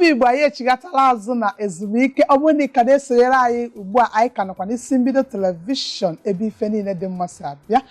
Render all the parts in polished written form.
Igbo, anyị echighatala azụ na ezumike. Ọ bụrụ na ị ka na-esonyere anyị ugbu a, anyị ka nọkwa n'isi mbido television, ebe ife niile dị mma si abịa.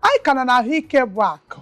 Anyị ka nọ n'ahụike bụ akụ.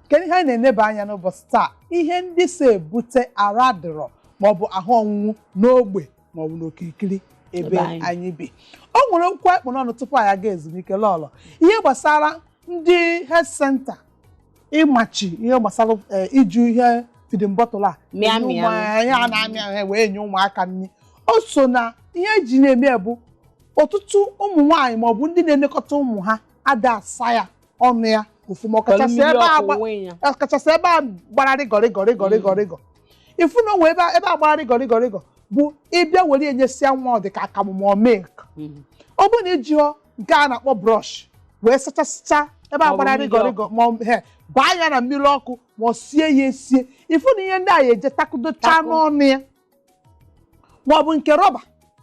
Kedu ihe anyị na-eneba anya n'ụbọchị taa? Ihe ndị so ebute arụ adịrọ maọbụ ahụ ọnwụnwụ n'ogbe maọbụ n'okirikiri ebe ebe anyị anyị bi. O nwere okwu akpụ n'ọnụ tupu anyị aga ezumike, lọlọ, ihe gbasara ndị health center ịmachi ihe gbasara iju ihe feeding bottle a mịa enye mịa. Ihe a na-amị amị wee nye ụmụaka nri, o so na ihe eji na-eme bụ ọtụtụ ụmụ nwaanyị maọbụ ndị na-elekọta ụmụ ha ada asa ya ọnụ ya ofụma, ọkachasị mmiri ebe ọkụ agba wee ya. Ọkachasị ebe a gbara rịgọ rịgọ rịgọ rịgọ rịgọ. Ifu na onwe ebe a gbara rịgọ rịgọ rịgọ bụ ịbịa were enyesia nwa, ọ dị ka akamụ ma ọ milk. Ọ bụrụ na iji nke a na-akpọ brush wee sachasịcha ebe a maọbụ gbara mmiri rịgọ rịgọ, ma ọ he baa ya na mmiri ọkụ ma ọ sie ya esie, ifu na ihe ndị a ya eje takudocha Takụ. n'ọnụ ya, ma ọ bụ nke rọba,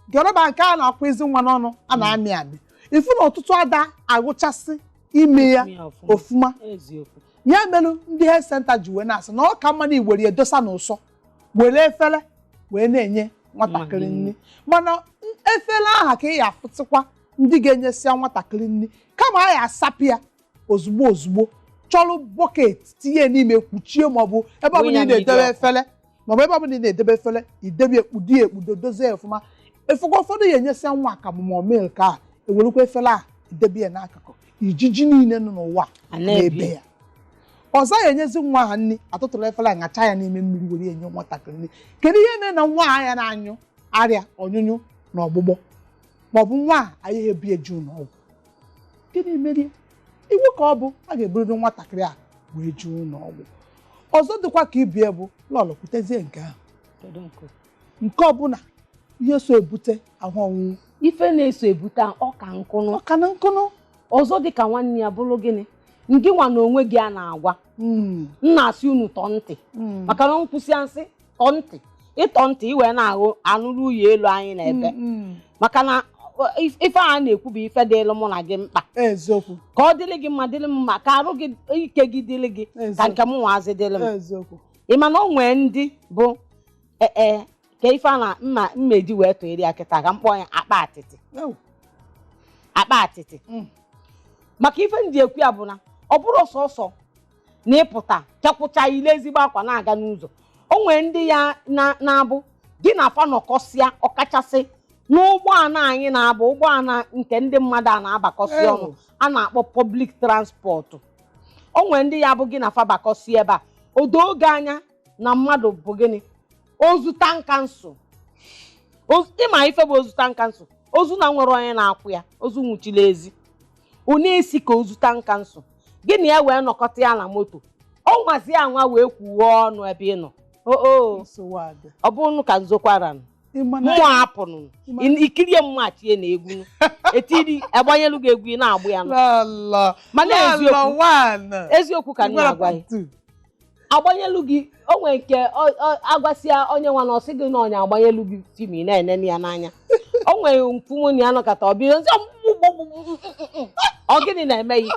nke rọba nke a na-akwụ ezi nwa n'ọnụ a na-amị amị, ifu na ọtụtụ ada agụchasị ime ya ime ya ọfụma. Ofụma. Eziokwu. Ya merụ ndị health center ji wee na-asị na ọ ka mma na iwere ya dosa n'ụsọ, were efere wee na-enye nwatakịrị nri. Mana efere aha ka ị ya afụtịkwa ndị ga-enyesịa nwatakịrị nri, kama a ya asapụ ya ozugbo ozugbo, chọrọ bucket tinye n'ime, kpuchie, maọbụ ebe ọbụla wụnye ị na-edebe mmiri ọkụ. Efere maọbụ ebe ọbụla ị na-edebe efere, idebe, ekpudo ya ekpudo, dozie ya ọfụma. Efekwa ụfọdụ ya enyesịa nwa akamụ ma ọ milk a, ewerukwa efere a edebe ya n'akụkụ. Ijiji niile nọ n'ụwa a na-ebi na-ebe ya. Ọzọ, ya enyezi nwa ha nri, atụtụrụ efere a, ṅacha ya n'ime mmiri, were enye nwatakịrị nri. Kedu ihe mere na nwa a ya na-anyụ arịa ọnyụnyụ na ọgbụgbọ, maọbụ nwa a anyị ebi eju n'ọgwụ? Gịnị merie? Iwu ka ọ bụ a ga-eburiri nwatakịrị a wee jee ụlọ ọgwụ. Ọzọ dịkwa ka ibie bụ, lọlọ, kwutezie nke ahụ. Kedu nke? Nke ọbụla ihe so ebute ahụ ọnwụnwụ. Ife na-eso ebute ọka nkụnụ. Ọka na nkụnụ. Ọzọ dịka nwanne ya bụrụ gịnị? Ngị nwa na onwe gị a na-agwa m na-asị unu tọọ ntị, maka na nkwụsịa nsị tọọ ntị, ịtọ ntị iwee na-ahụ anụrụ uyi elu anyị na-ebe, maka na ife a na-ekwu bụ ife dịlụ mụ na gị mkpa. Eziokwu. Ka ọ dịrị gị mma, dịrị m mma, ka arụ gị ike gị dịrị gị ka nke m nwaazị dịrị m. Eziokwu. Ị ma na o nwee ndị bụ ee ka ife a na mma mmeji wee tụịrị ya kịta, ka m kpọọ ya akpa atịtị. Ew. Akpa atịtị. Maka ife m ji ekwu ya bụ na ọ bụrụ sọsọ na ịpụta chakwụcha ile ezigbo akwa na-aga n'ụzọ, o nwee ndị ya na-abụ gị na afa nọkọsịa, ọkachasị n'ụgbọala anyị na-abụ ụgbọala nke ndị mmadụ a na-abakọsị ọnụ a na-akpọ public transport. O nwee ndị ya bụ gị na afa bakọsị ebe a, o doo oge anya na mmadụ bụ gịnị? Ozu town council. Ịma ife bụ ozu town council? Ozu na nwere onye na-akwụ ya, ozu nwụchiri ezi, ọ na-esi ka ozu town council. Gị na ya wee nọkọta ya na moto, ọ nwazi anwa wee kwuwe ọnụ ebe ị nọ oo. Nsogbu adị. Ọ bụrụ ka nzokwara Ị ma na mmụọ apụnụ ikirie mmụọ achie na egwu etiri agbanyelu gị egwu, ị na-agbụ ya nụ. Lọlọ. Mana Lọlọ eziokwu one. Eziokwu ka m na-agwa gị. Two. Agbanyelu gị, o nwere nke agwasịa onye nwa na ọsị gị na ọnya agbanyelu gị film, ị na-enene ya n'anya. O nwere mfumu na ya nọkọta, ọ bịa nsị, ọ gịnị na-eme gị?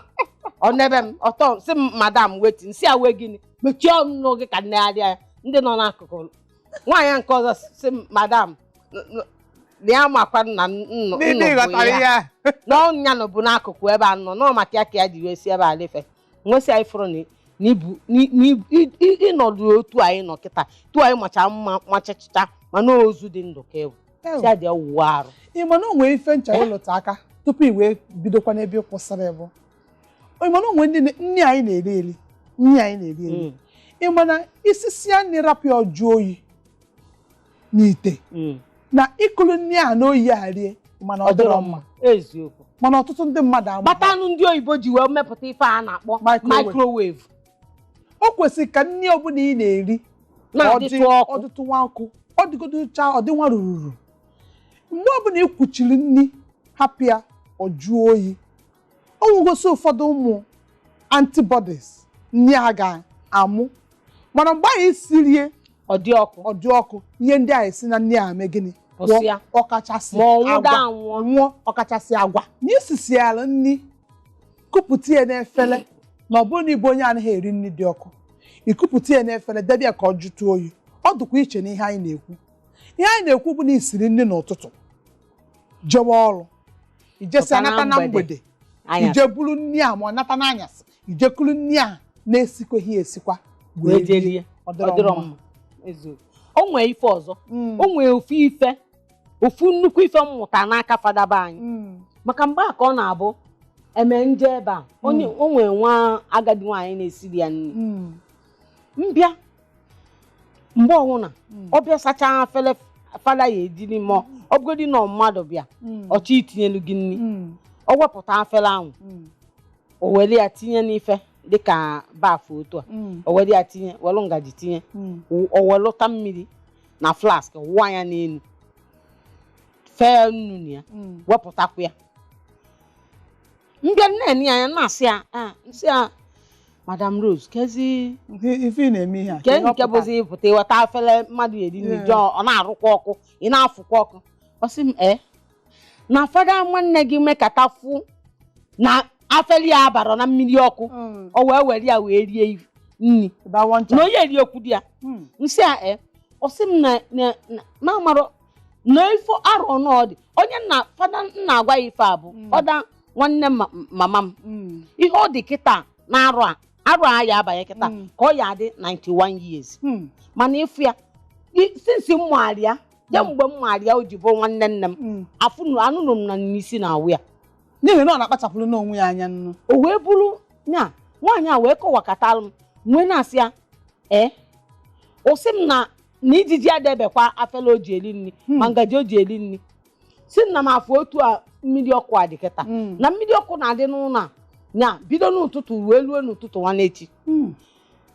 Ọ nebe m ọtọ, sị m, "Madam, wetin?" Nsị a wee gịnị? Mechie ọnụ gị ka nnegharịa ya. Ndị nọ n'akụkụ nwaanyị nke ọzọ sị m, "Madam," na ya makwa na nnụ Ndị nnụ bụ ghọtara ya ihe a. Na ọnya nọ bụ n'akụkụ ebe a nọ nọ maka ya ka ya ji wee si ebe a lefe nwesị anyị fụrụ na n'ibu ịnọdụ otu anyị nọ kịta tu anyị macha mma machachicha, mana ozu dị ndụ ka ịbụ si adị ọwụwa arụ. Ị ma na o nwere ife nchọrọ ịlụta aka tupu i wee bidokwa n'ebe ị kwụsịrị bụ, ị ma na o nwere ndị nri anyị na-eri eri, nri anyị na-eri eri. Ị ma na isisia nri rapụ ya ọjụ oyi n'ite na ịkụrụ nri a n'oyi a rie, mana ọ dịrọ mma. Eziokwu. Mana ọtụtụ ndị mmadụ ama. Kpatanụ ndị oyibo ji wee mepụta ife a na-akpọ microwave. Microwave. O kwesịrị ka nri ọbụla ị na-eri na-adịtụ ọkụ. Ọ dịtụ nwa ọkụ, ọ dịgodo cha, ọ dị nwa rururu. Mgbe ọbụla ị kwuchiri nri, hapụ ya ọ jụọ oyi, o nwegosi ụfọdụ ụmụ antibodies nri a ga-amụ. Mana mgbe anyị sirie ọ dị ọkụ, ọ dị ọkụ, ihe ndị a esi na nri a mee gịnị? Pụsịa. Ọkachasị ma ọ nwụda agwa. Anwụọ. Nwụọ, ọkachasị agwa. Na isisiala nri, kupụta ya n'efere, na ọ bụrụ na ịbụ onye anaghị eri nri dị ọkụ, ikupụta ya n'efere, debe ya ka ọ jụtụ oyi, ọ dịkwa iche n'ihe anyị na-ekwu. Ihe anyị na-ekwu bụ na isiri nri n'ụtụtụ jewe ọrụ, ijesi Pụta na anata na mgbede. mgbede, Anyasị. ije buru nri a ma ọ nata n'anyasị, ije kuru nri a na-esikweghị esikwa wee jee rie. Ọ Ọ dịrọ dịrọ mma. mma. Eziokwu. O nwee ife ọzọ, Mm. o nwee ofu ife, ofu nnukwu ife m mụta n'aka fadaba anyị, Mm. maka mgbe a ka ọ na-abụ eme nje ebe a, onye o nwee nwa agadi nwaanyị na-esiri ya nri. Mm. Mbịa mgbe ọwụna, Mm. ọ bịa sachaa afele fada ya ejiri, ma ọ bụgodị nọ mmadụ bịa Mm. ọchọ itinyelu gị nri, Mm. ọ wepụta afele ahụ, Mm. o were ya tinye n'ife dịka bafu otu a, Mm. o were ya tinye, welu ngaji tinye, Mm. o welụta mmiri na flask wụọ ya n'elu, fee nnu na ya, Mm. wepụtakwa ya. Mbịa nne ya anya na-asị ya, "Ah," nsị ya, "Madam Rose, kezi Ife ị na-eme ihe a, ke ihe ọ nke pụtara? Bụzi ịpụta ịweta afele mmadụ eri nri, Yeah. jụọ, ọ na-arụkwa ọkụ, ị na-afụkwa ọkụ." Ọ sị m, "Ee, na fada nwanne gị mekata fụ na afele ya abara na mmiri ọkụ, Mm. o wee were ya wee rie nri Dawa ncha. na onye eri okwu di ya." Mm. Nsị a, "Ee." Ọ sị m na na na na amarọ na ifo arọ na ọ dị onye nna fada nna agwa ya ife a bụ Mm. ọda nwanne mama m. Mm. Ihe ọ dị kịta na arọ a, arọ a ya abanye kịta, Mm. ka ọ ya adị 91 years. Mm. Mana ịfụ ya sinsi m maara ya, ya mgbe m maara ya, o ji bụ nwanne nne m, Mm. afụnụ anụrụ m na n'isi na-awụ ya. N'ihi na ọ na-akpachapụrụ n'onwe ya anya nnu. O wee bụrụ nya nwaanyị a wee kọwakatalụ m, nwee na-asị ya, "Ee." O sị m na na ijiji adebekwa afele o ji eri nri, Hmm. ma ngaji o ji eri nri. Si m na m afụ otu a mmiri ọkụ a dị kịta, Mm. na mmiri ọkụ na-adị n'ụlọ a nya bido n'ụtụtụ wee ruo n'ụtụtụ nwanne echi. Mm.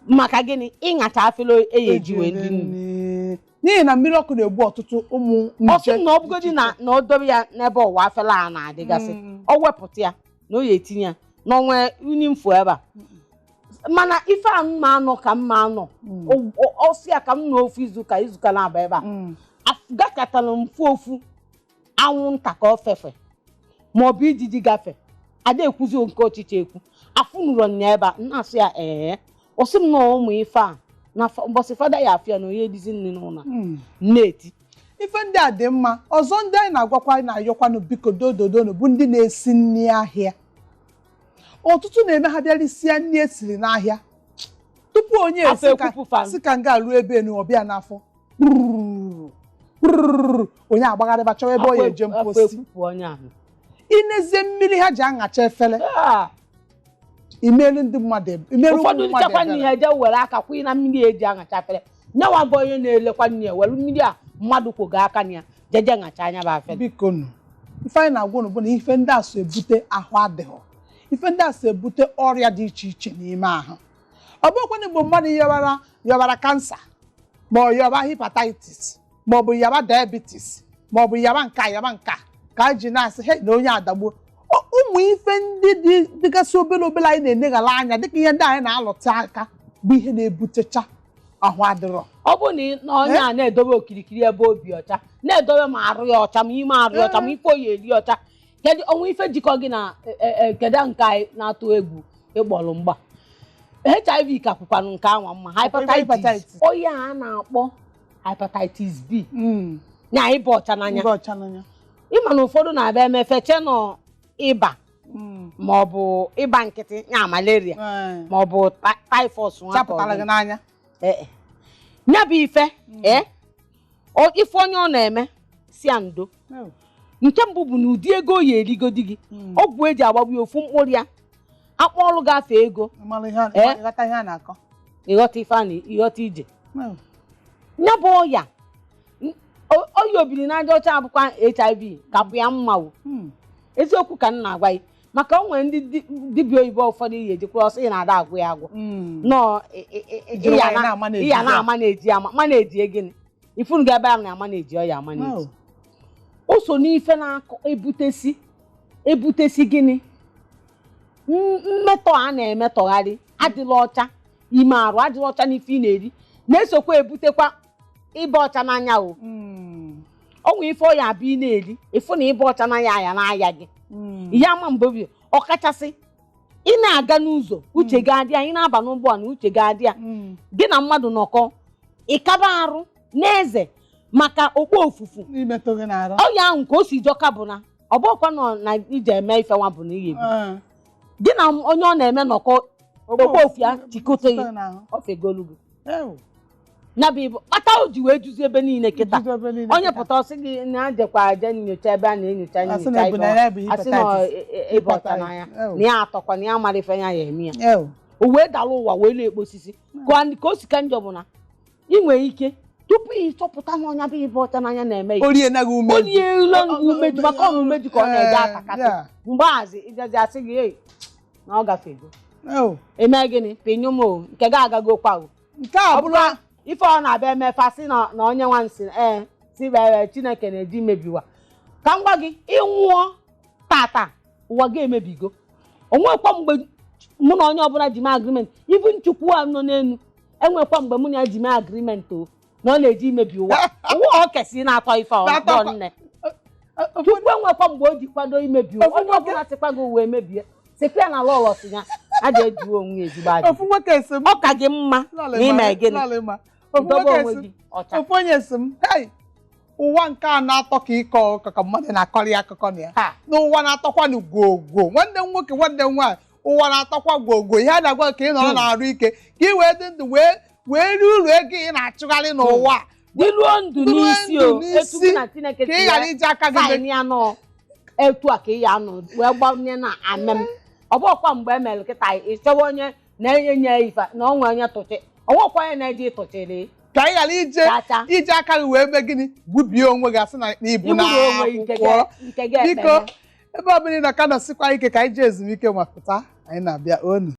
Maka gịnị? Ịṅacha afele eyi eji wee ndị nri. Nri. N'ihi na mmiri ọkụ na-egbu ọtụtụ ụmụ Ọ sị nje. m na ọ bụgodị na na o dobe ya n'ebe ọwa afele a na-adịgasị, Mm. ọ wepụta ya na o ya etinye ya n'ọnwa unyi mfu ebe a. Mana ife a mma anọ ka mma anọ, Mm. ọsị ya ka m nọ ofu izuụka, izuụka na-aba ebe a, Mm. gakọtara m mfu ofu anwụnta ka ọ fefe maọbụ ijiji gafe, ada ekwuzi nke ọchịchị ekwu afụnụrọ nya ebe a. Nna-asị ya, "Ee." Ọsị m na ụmụ ife a na mbọsị fada ya afịa na onye edizi nri n'ụlọ a, Mm. na-eti. Ife ndị a dị mma. Ọzọ, ndị anyị na-agwakwa, anyị na-ayọkwanụ, biko dododonu, bụ ndị na-esi nri ahịa. Ọtụtụ na-eme ha bịarịsịa nri esiri n'ahịa, tupu onye Afọ esi ka ekwupụ fa. si ka nga ruo ebe enu ọbịa n'afọ kpụrụrụ kpụrụrụ, onye agbagharịba chọwa ebe ọ ya eje Afọ mposi. ekwupụ onye ahụ. Inezie mmiri ha ji aṅacha efere, Ah! imelu ndị mmadụ imelu ụmụ Ụfọdụ mmadụ nchekwa ebere. nri ha eje were aka kwụnye na mmiri eji aṅacha afere nyanwa, bụ onye na-elekwa nri ya were mmiri a mmadụ kwogo aka na ya jeje ṅacha anya bụ afere. Biko nụ, ife anyị na-agwa unu bụ na ife ndị a so ebute ahụ adịghọ, ife ndị a so ebute ọrịa dị iche iche n'ime ahụ. Ọ bụrụkwanụ mgbe mmadụ yọbara yọbara kansa, ma ọ yọba hepatitis, ma ọ bụ yaba diabetes, ma ọ bụ yaba nka yaba nka, ka a ji na-asị he na onye adagbuo. Ụmụ ife ndị dị dịgasị obere obere anyị na-eneghara anya, dịka ihe ndị anyị na-alụta aka, bụ ihe na-ebutecha ahụ adịrọ. Ọ bụrụ na na onye a na-edobe okirikiri ebe obi ọcha, na-edobe ma arụ ya ọcha, ma ime arụ ya ọcha, ma ife oyi eri ọcha, kedu ọnwa ife jikọ gị na kedu nke anyị na-atụ egwu ịkpọrọ mgba HIV ka kwukwanụ nke anwa mma, hepatitis. Hepatitis. Onye a na-akpọ hepatitis B na ịba ọcha n'anya. Ndị ọcha n'anya. Ịma na ụfọdụ na-abịa emefe che nọ ịba, ma ọ bụ ịba nkịtị ya, malaria, ma ọ bụ typhus nwa ka ọ Chapụtara dị. gị n'anya. Ee, ya bụ ife, ee, ife onye ọ na-eme si ya ndo. Nke mbụ bụ na ụdị ego ya erigodi gị, ọgwụ eji agbagbu ya, ofu mkpụrụ ya akpọọlụ gafee ego. Ịmara ihe a- Eh? ịghọta ihe a na-akọ. Ịghọta ife a na ịghọta ije ya bụ ọya ọya obiri n'aja ọcha abụkwa HIV kapụ ya mma o. Eziokwu ka m na-agwa gị, maka o nwere ndị dibịa oyibo ụfọdụ iyi ejekwara ọsọ ị na-ada agwụ ya agwụ nọọ Jiri nwayọọ na-ama na-eji ịya ya. na-ama na-eji ama ma na-eji gịnị ifunu gị ebe a na-ama na-eji ọya ama na-eji. O so n'ife na-akọ ebutesi ebutesi gịnị, mmetọ a na-emetọgharị adịla ọcha, ime arụ adịla ọcha n'ife ị na-eri na-esokwa ebutekwa ịba ọcha n'anya o. Ọ nwee ife ọya abịa ị na-eri, ịfụ na ịba ọcha n'anya ya na-aya gị ihe ama mgbe obi, ọkachasị ị na-aga n'ụzọ, uche gị adịa, ị na-aba n'ụgbọ na uche gị adịa, gị na mmadụ nọkọ ịkaba arụ n'eze. Maka okpo ofufu Imetụ gị n'arụ. Ọya ahụ ka o si jọka bụ na ọ bụkwa nọ na ije eme ife nwa bụ na ihe ebu gị na onye ọ na-eme nọkọ, okpo ofu ya chịkọta gị, ọ fegolu gị. Ya bụ ibu kpata o ji wee juzi ebe niile kịta. Onye pụta ọsị gị na jekwa aje nyocha ebe a na-enyocha Asị nyocha na ebu ife na nwa. ya bụ Asị na hepatitis. ịba ọcha n'anya na ya atọkwa na ya mara ife ya ya eme ya. O wee dara ụwa wee na-ekpo osisi ka o si ka njọ bụ na ị nwere ike tupu ị chọpụta na ọnya bụ ịba ọcha n'anya na-eme ya, Orie naghị umeju. o riela umeju, maka ọ umeju ka ọ na-eje atakasị. Mgbe ịjazi asị gị, "Ei, na ọ gafego." Eme gịnị? Pinyu m o nke gị agagokwa o. Nke a Ọ bụrụ bụrụ ife ọ na-abịa emefa sị na na onye nwa nsị ee si bere Chineke na-eji mebiwa ka m gwa gị, ịnwụọ tata, ụwa gị emebigo. Onwekwa mgbe mụ na onye ọbụla ji mee agreement, ibu nchukwu a nọ n'elu, enwekwa mgbe mụ na ya ji mee agreement o na ọ na-eji imebi ụwa. Ụwa ọ kesị na-atọ ife ọ Na-atọ ọ nne Chukwu enwekwa mgbe o ji kwado imebi ụwa. Onye ọbụla sịkwa gị ụwa emebie, sịkwa ya na lọlọ si ya a ga-ejuo onwe ya ezigbo ajụ. Ofu nwoke si m Ọ ka gị mma na ime gịnị? Lọlị ma. Ofu Dobe nwoke onwe si m, gị ọcha. Ofu onye si m, hei, ụwa nke a na-atọ ka ịkọ ụkọ ka mmadụ na-akọrọ ya akụkọ na ya Ha. n'ụwa na-atọkwa gwogwo. Nwanne m nwoke, nwanne m nwaanyị, ụwa na-atọkwa gwogwo. Ihe a na-agwa ka ị nọrọ na-arụ ike ka ị wee dị ndụ wee rie uru ego ị na-achụgharị n'ụwa a. Dịruo ndụ Dịruo n'isi ndụ o n'isi, etu gị na Chineke ka ị ghara iji aka gị saịn ya nọ etu a ka ị ya anọ wee gbanye na amem. Ọ bụkwa mgbe e mere kịta ị chọwa onye na-enye ife na onwe onye tụchị, ọnwekwa onye na-eje ịtụchịrị. Ka ị ghara ije Chacha. iji aka gị wee mee gịnị? Gbubie onwe gị, asị na ibu na Igburu onwe gị nke akwụkwọ. Nke gị Biko, ekpere. ebe ọ bụla ị nọ, ka nọsịkwa ike ka anyị jee ezumike ma pụta, anyị na-abịa onu.